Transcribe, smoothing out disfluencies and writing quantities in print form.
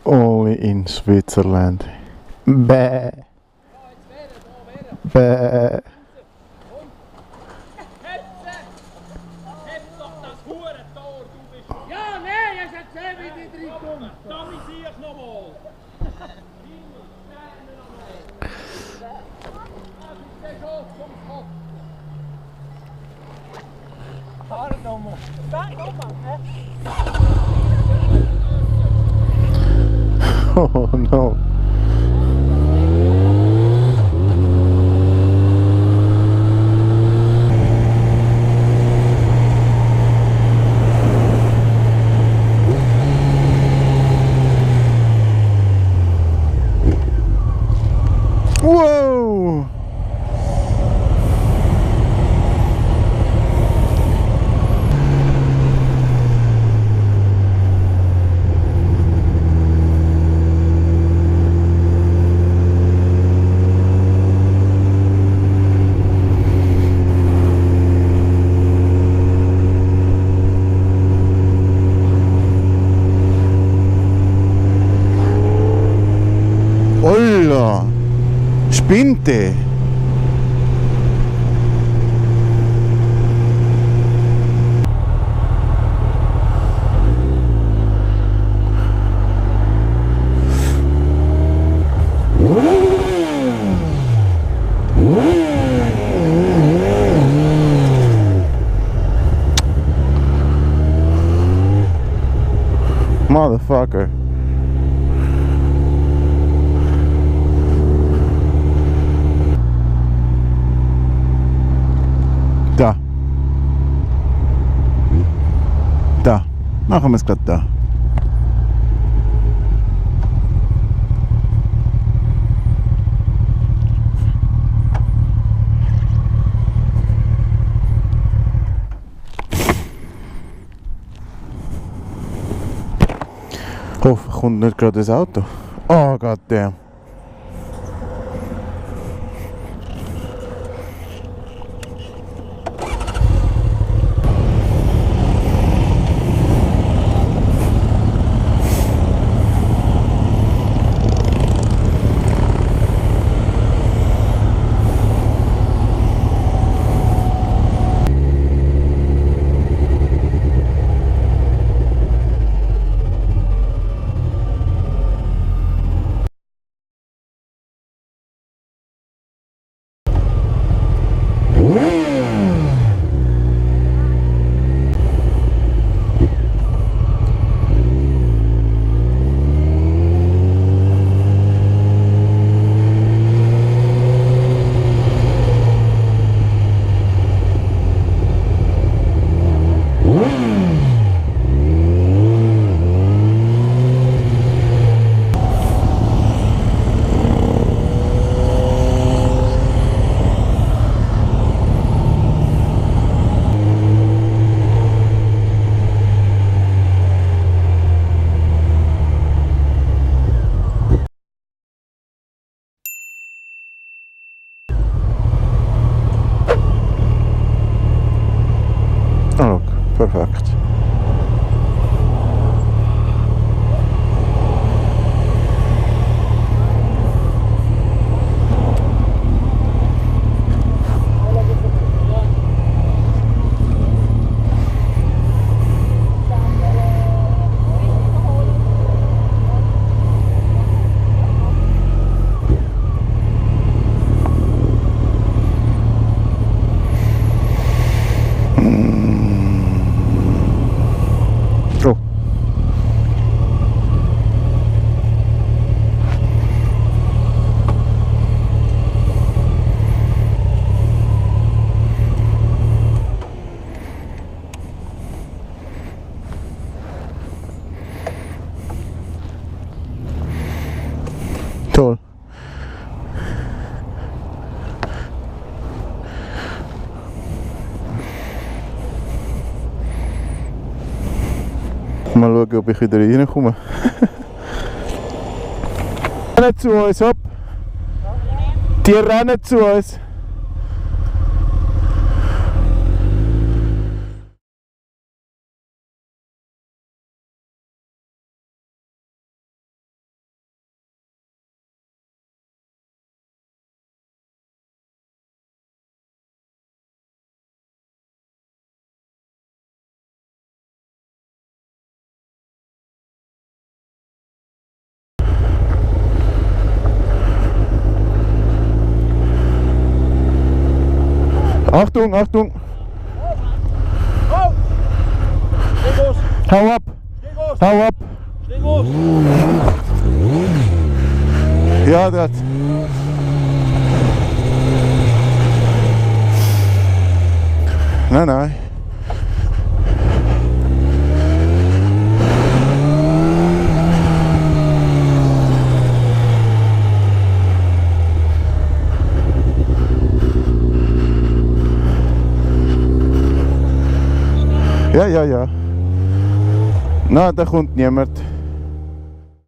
Only in Switzerland. Bäh. Bäh. Ja, nee, je zet zelf in die drie komt. Dan zie je nog wel. Pardon, Oh no. Whoa! Holla! Spinte! Motherfucker. Da. Da. Machen wir es gerade da. Hoffentlich kommt nicht gerade das Auto. Oh Gott, der. Oh, perfekt. Oh. Toll. Mal schauen, ob ich wieder reinkomme. Die rennen zu uns, hopp! Die rennen zu uns! Achtung, Achtung. Oh! Steh los! Hau ab. Steh los! Hau ab. Steh los! Ja, das. Nein, nein. Ja, ja, ja. Nein, da kommt niemand.